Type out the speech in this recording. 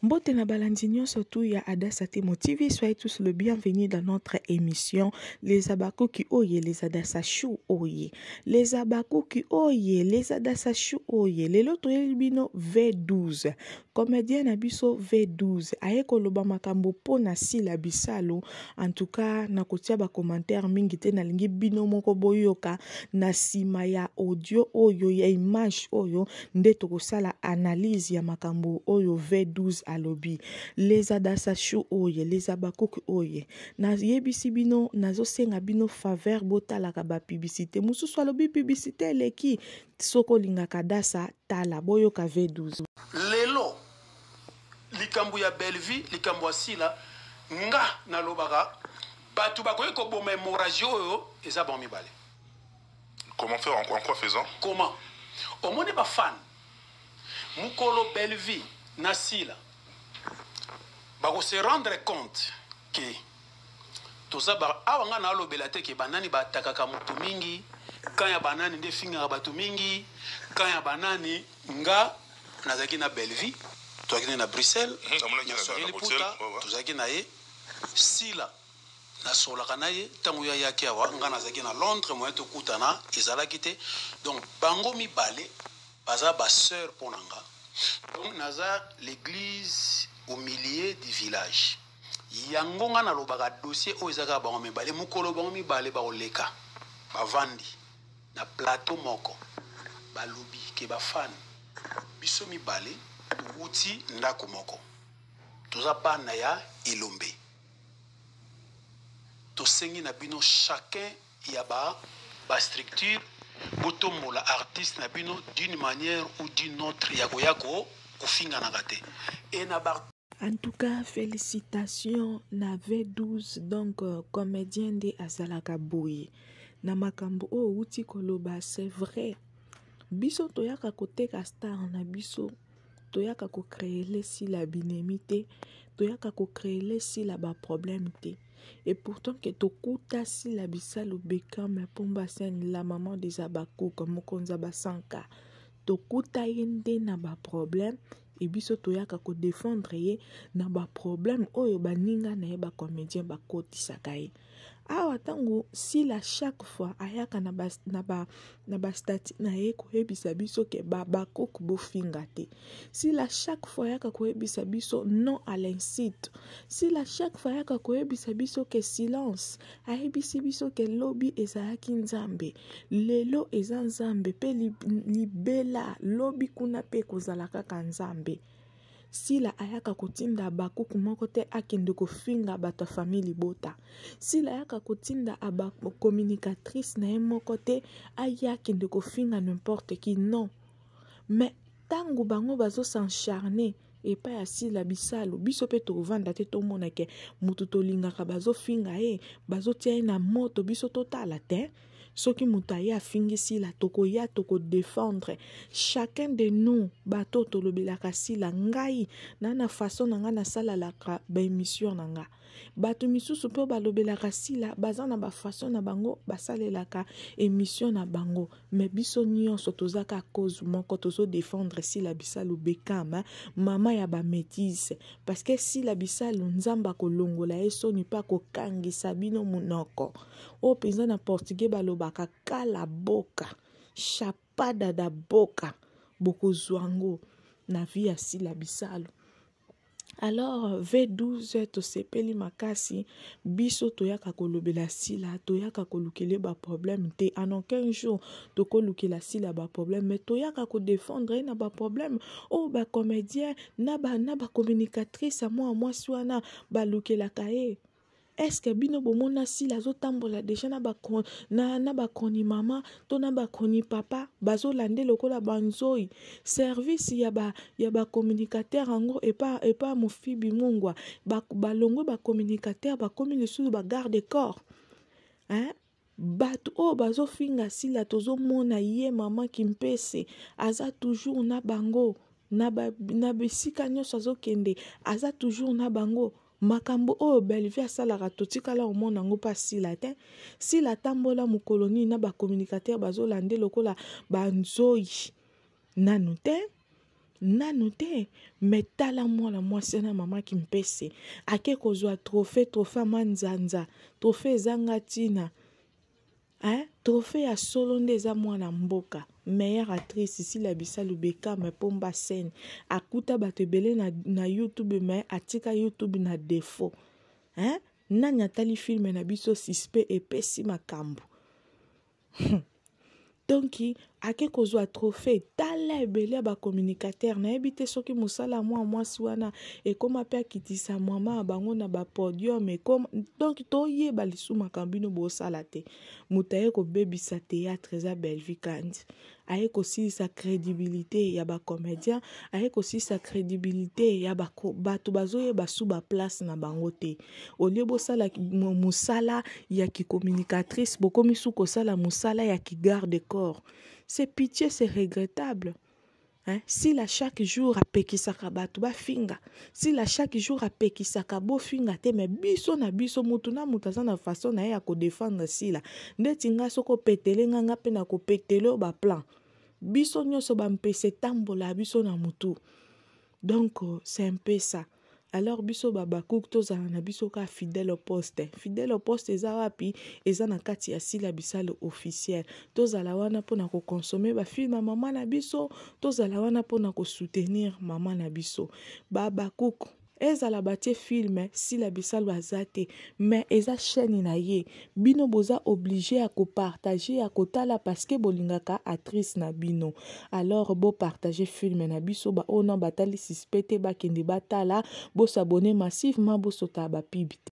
Mbote na balandi nyonso tu ya Adassa Temo TV, soyez tous le bienvenu dans notre émission Les Abakuki Oye, les Adassa Chou Oye. Les Abakuki Oye, les Adassa Chou Oye. Lelo toyeli bino V12. Comédien na biso V12 aye koloba makambo mpo na Sila Bisalu. En tout cas, nakotia ba commentaire mingi te, nalingi bino moko boyoka na sima ya audio oyo ya image oyo nde tokosala analyse ya makambo oyo V12 alobi. Les Adassa Chou oye, les Abakuki oye. Nayebisi bino, nazosenga bino faveur botalaka ba publicité. Mosusu alobi publicité eleki, soko olingaka Adassa tala boyoka V12. Lelo likambo ya Bellevue, likambo ya Sila, nga nalobaka bato bakoki koboma hémorragie oyo eza bango mibale. Comment faire, en quoi faisant? Comment? Omoni ba fan mukolo Bellevue na Sila bako se rendre compte que toza ba awa nga nalobela te ke banani batakaka moto mingi, kan ya banani nde fingaka bato mingi, kan ya banani. Nga nazalaki na Bellevue, tozalaki na Bruxelles, na Soirée Liputa, tozalaki na ye. Sila nasolaka na ye ntango ye ayaki awa, nga nazalaki na Londres, moyen tokutana ezalaki te. Donc bango mibale baza ba sœur mpo na nga. Donc naza l'église au milieu du village. Yango nga nalobaka dossier oyo ezaka bango mibale, mokolo bango mibale bakoleka bavandi na plateau moko, balobi ke bafan biso mibale towuti ndako moko, toza bana ya Elombe, tosengi na bino chacun ya ba structure botombola artiste na bino d'une manière ou d'une autre, ya koya ko kofinganaka te. Et na ba En tout cas, félicitations na V12, donc comédien nde azalaka boye. Na makambo oyo outi koloba, c'est vrai. Biso toyaka koteka star na biso, toyaka ko créer Sila binemi te, toyaka ko créer Sila ba problème te. Et pourtant que tokuta Sila Bisalu Beckham Pomba Scène, la maman des Abakouk, mokonza basanka, tokuta ye nde na ba problème. Et biso toyaka ko défendre ye na ba problème oyo baninga na ye ba comédien bakotisaka ye. Awa tango Sila chaque fois ayaka na ba, na ba, na ba statut na ye koyebisa biso ke ba bakok bofinga te. Sila chaque fois ayaka koyebisa biso non à l'insulte. Sila chaque fois ayaka koyebisa biso ke silence. Ayebisi biso ke lobi ezalaki nzambe. Lelo eza nzambe pe libela lobi kuna pe kozala kaka nzambe. Sila ayaka kotinda bakuku moko te akende kofinga bato ya famille libota. Sila ayaka kotinda aba communicatrice na ye moko te aya akende kofinga n'importe qui, non. Mais tango bango bazo s'encharner epai ya Sila Bisalu, biso pe tovanda te tomona ke mutu tolingaka bazofinga ye, bazotia ye na moto, biso totala te. Soki mutu aye afingi Sila, tokoya tokodefendre. Chacun de nous bato tolobelaka Sila, ngai na na façon na ngai nasalalaka ba émission na nga. Bato misusu mpe balobelaka Sila, baza na ba façon na bango basalelaka émission na bango. Mais biso nyonso tozaka cause moko, tozo défendre Sila Bisalu Beckham, mama ya ba métisse. Parce que Sila Bisalu nzamba kolongola ye soni pa kokangisa bino munoko. Oyo mpenza na portugais balobaka kala boka, chapada da boka, bokozwa ngo na vie ya Sila Bisalu. Alors V12 tosepeli makasi, biso toyaka kolobela Sila, toyaka kolukele ba problème te. En aucun jour tokolukela Sila ba problème, mais toyaka ko défendre na ba problème. Oh ba comédien na ba, na ba communicatrice moi mwasi wana balukelaka ye. Est-ce que bino bomona Sila azotambola déjà na ba kon-, na, na ba koni mama to na ba koni papa bazolande lokola banzoi? Service ya ba, ya ba communicateur yango epa, epa mofibi mungwa ba, balongwe ba communicateur bakomi lisusu ba garde corps, hein? Bato oyo bazofinga Sila tozomona ye mama Kimpese aza toujours na bango, na ba, na bisika nyonso azokende aza toujours na bango. Makambo oyo Bellevue asalaka totikala omona yango pa Sila te. Sila tambola mokolo nini na ba communicateur bazolande lokola banzoi nanu te. Nanu te. Mais tala mwana mwasi na mama Kimpese ake kozwa trophée, trophée ya manzanza, trophée ezanga ntina. Hein? Trophée ya solo nde eza mwana mboka. Meilleure actrice Sila Bisalu Beckham Pomba scène. Akuta bato ebele na YouTube mais atika YouTube na défaut. Hein? Nani atali film na biso suspect epesi makambo. Donc ake kozwa trophée, tala ebele ya bacommunicateur. Nayebi te soki mosala mwa mwasi wana ekóma mpe akitisa mama ya bango na bapodium ekóma. Donc toyeba lisu makambo bino bosala te. Moto aye kobebisa théâtre eza Bellevue Kandi, aye kosilisa crédibilité ya bacomédien, aye kosilisa crédibilité ya bato bazoyeba su baplace na bango te. Au lieu bosala mosala ya kicommunicatrice, bokomi su kosala mosala ya kigarde corps. C'est pitié, c'est regrettable. Hein? Sila chaque jour apekisaka bato bafinga, Sila chaque jour apekisaka bofinga te, mais biso na biso, mutu na mutu aza na façon na ye ya kodefendre Sila. Ndeti nga, soki opetele nga, nga mpe na kopetele oyo baplan biso nyonso bampesa etambola biso na mutu. Donc c'est un peu ça. Alors biso babakuku tozala na biso kaka fidèle au poste. Fidèle au poste eza wapi? Eza na kati ya Sila Bisalo officiel. Tozala wana mpona kokonsommer bafilm ya mama na biso, tozala wana mpona kosoutenir mama na biso. Babakuku, ezala batie film Sila Bisalo aza te, mais eza chaîne na ye. Bino boza obligé ya kopartager, ya kotala, parce que bolingaka actrice na bino. Alors bopartager film na biso. Baoyo na batali suspect te, bakende batala. Bos'abonner massivement, bosota bapub te.